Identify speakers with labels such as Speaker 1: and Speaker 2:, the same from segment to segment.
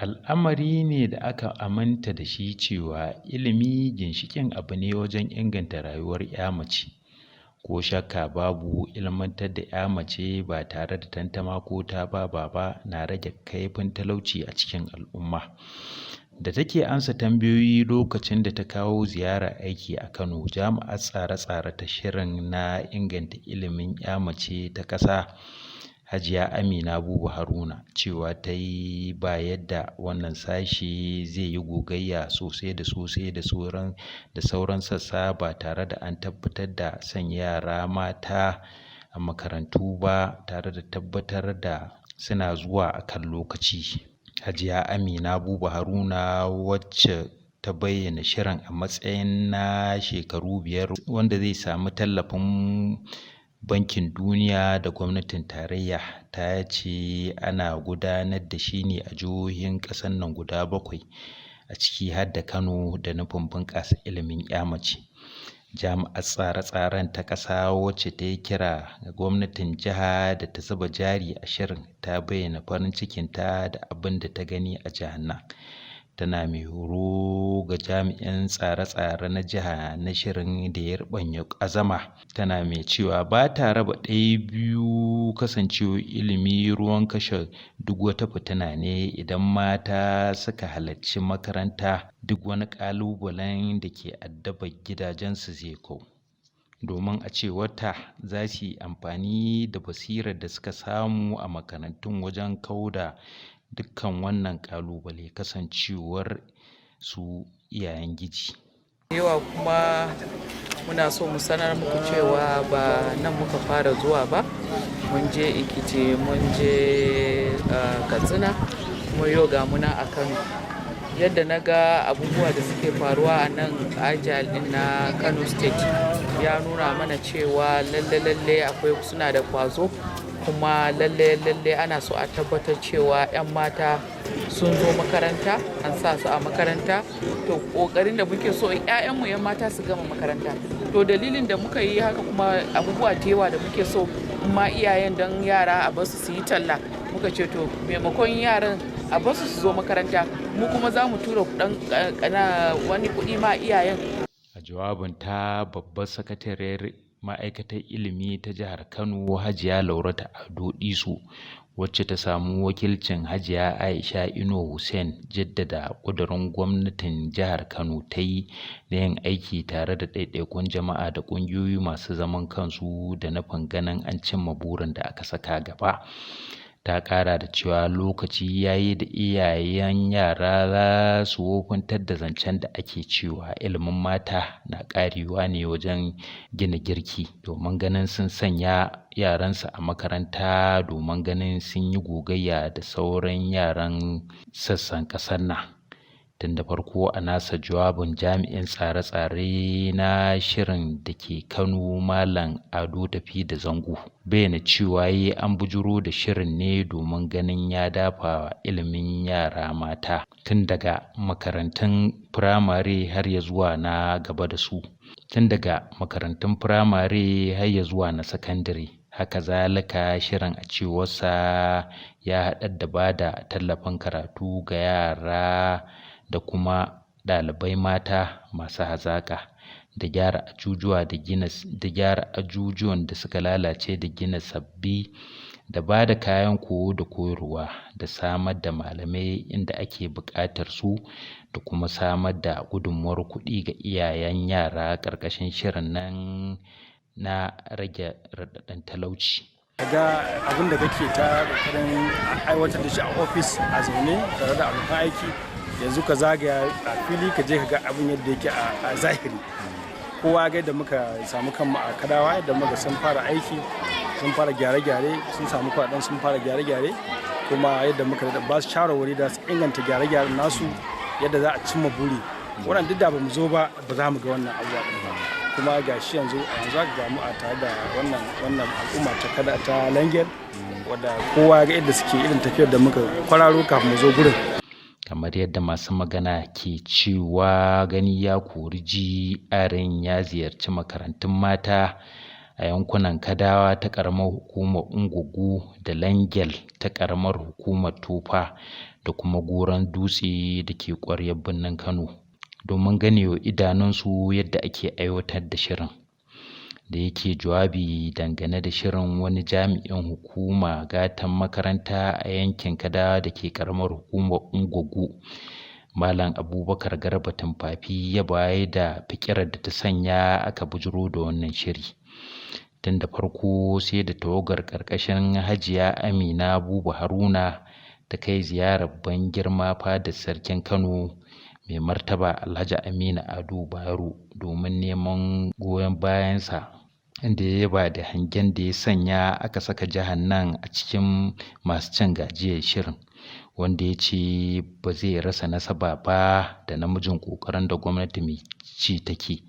Speaker 1: Al'amari ne da aka aminta da shi cewa ilimi ginshiƙin abu ne wajen inganta rayuwar 'ya mace. Ko shakka babu ilmantar da 'ya mace ba tare da tantama ko tababa ba na rage kaifin talauci a cikin al'umma. Da take amsa tambayoyi lokacin da ta kawo ziyara aiki a Kano, jami'ar tsare-tsare ta shirin na inganta ilimin 'ya mace ta ƙasa, Hajiya Amina Buba Haruna, cewa ta yi ba yadda wannan sashe zai yi gogayya sosai da sosai da sauran sassa ba tare da an tabbatar da sanya yara mata a makarantu ba tare da tabbatar da suna zuwa a kan lokaci. Hajiya Amina Buba Haruna, wacce ta bayyana shirin a matsayin na shekaru 5 wanda zai sami tallafin Bankin Duniya da gwamnatin tarayya, ta ce ana gudanar da shi ne a jihohin ƙasar nan guda 7, a ciki har da Kano, da nufin bunƙasa ilimin 'ya mace. Jami'ar tsare-tsaren ta ƙasa, wacce ta yi kira ga gwamnatin jiha da ta zuba jari a shirin, ta bayyana farin cikinta da abin da ta gani a jihar nan. Tana mai horo ga jami'in tsare-tsare na jiha na shirin da ya ruɓanya azama, tana mai cewa ba ta raba ɗaya biyu kasancewar ilimi ruwan kashe duk wata fitina ne. Idan mata suka halarci makaranta, duk wani ƙalubalen da ke addabar gidajensu zai kau. Domin a cewarta za su yi amfani da basirar da suka samu a makarantun wajen kau da dukkan wannan ƙalubale kasancewar su iyayen giji.
Speaker 2: Yawa kuma muna so mu sanar muku cewa ba nan muka fara zuwa ba. Mun je Ikiti, mun je Katsina, kuma yau ga muna a Kano. Yadda na ga abubuwa da suke faruwa a nan Agile din na Kano State ya nuna mana cewa lalle lalle akwai suna da kwazo, kuma lalle lalle ana so a tabbatar cewa 'yan mata sun zo makaranta, an sa su a makaranta. To kokarin da muke so 'ya'yanmu 'yan mata su gama makaranta. To dalilin da muka yi haka, kuma abubuwa da yawa da muke so ma iyayen don yara a basu su yi talla, muka ce to maimakon yaran a basu su zo makaranta, mu kuma za mu tura dan wani kuɗi ma iyayen.
Speaker 1: A jawabinta, babbar sakatariyar ma'aikatar ilimi ta jihar Kano, Hajiya Lauratu Ado Disu, wacce ta samu wakilcin Hajiya Aisha Ino Hussein, jaddada ƙudurin gwamnatin jihar Kano ta yi na yin aiki tare da ɗaiɗaikun jama'a da ƙungiyoyi masu zaman kansu da nufin ganin an cimma burin da aka saka gaba. Ta ƙara da cewa lokaci ya yi da iyayen yara za su wofintar da zancen da ake cewa ilimin mata na ƙarewa ne wajen gina girki, domin ganin sun sanya yaransu a makaranta domin ganin sun yi gogayya da sauran yaran sassan ƙasar nan. Tun da farko a nasa jawabin, jami'in tsare-tsare na shirin da ke Kano, Malam Ado Tafi da Zango, bayyana cewa yi an bujuro da shirin ne domin ganin ya dafa ilimin yara mata tun daga makarantun firamare har ya zuwa na gaba da su, tun daga makarantun firamare har ya zuwa na sakandare. Haka zalika shirin a cewarsa ya haɗar da ba da tallafin karatu ga yara da kuma ɗalibai mata masu hazaƙa, da gyara ajujuwa da gina da gyara ajujuwan da suka lalace da gina sabbi, da ba da kayan koyo da koyarwa, da samar da malamai inda ake buƙatar su, da kuma samar da gudunmuwar kuɗi ga iyayen yara ƙarƙashin shirin nan na rage raɗaɗin talauci.
Speaker 3: Ga abin da kake ta ƙoƙarin aiwatar da shi a ofis a zaune tare da abokan aiki, yanzu ka zagaya a fili ka je ka ga abin yadda yake a zahiri. Kowa ga yadda muka samu kanmu a Kadawa, yadda muka sun fara aiki, sun fara gyare-gyare, sun samu kuɗaɗen sun fara gyare-gyare, kuma yadda muka da ba su shawarwari da su inganta gyare-gyaren nasu yadda za a cimma buri. Wannan duk da ba mu zo ba, ba za mu ga wannan abubuwa ɗin ba. Kuma ga shi yanzu a yanzu aka gamu a tare da wannan al'umma ta kada ta Langel, wadda kowa ga yadda suke irin tafiyar da muka kwararo kafin mu zo gurin.
Speaker 1: Kamar yadda masu magana ke cewa gani ya kori ji, arin ya ziyarci makarantun mata a yankunan Kadawa ta ƙaramar hukumar Ungogo da Langel ta ƙaramar hukumar Tofa. Da da kuma Goron Dutse da ke ƙwaryar birnin Kano domin ganewa idanunsu yadda ake aiwatar da shirin. Da yake jawabi dangane da shirin, wani jami'in hukuma gatan makaranta a yankin Kadawa da ke ƙaramar hukumar Ungogo, Malam Abubakar Garba Tumfafi, ya bayar da fikirar da ta sanya aka bujiro da wannan shiri. Tun da farko sai da tawagar ƙarƙashin Hajiya Amina Buba Haruna ta kai ziyarar ban girma fadar Sarkin Kano Mai Martaba Alhaji Aminu Ado Bayero domin neman goyon bayansa, inda ya yaba da hangen da ya sanya aka saka jihar nan a cikin masu cin gajiyar shirin, wanda ya ce ba zai rasa nasaba ba da namijin ƙoƙarin da gwamnati mai ci take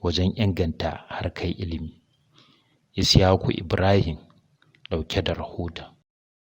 Speaker 1: wajen inganta harkar ilimi. Isyaku Ibrahim ɗauke da rahoton.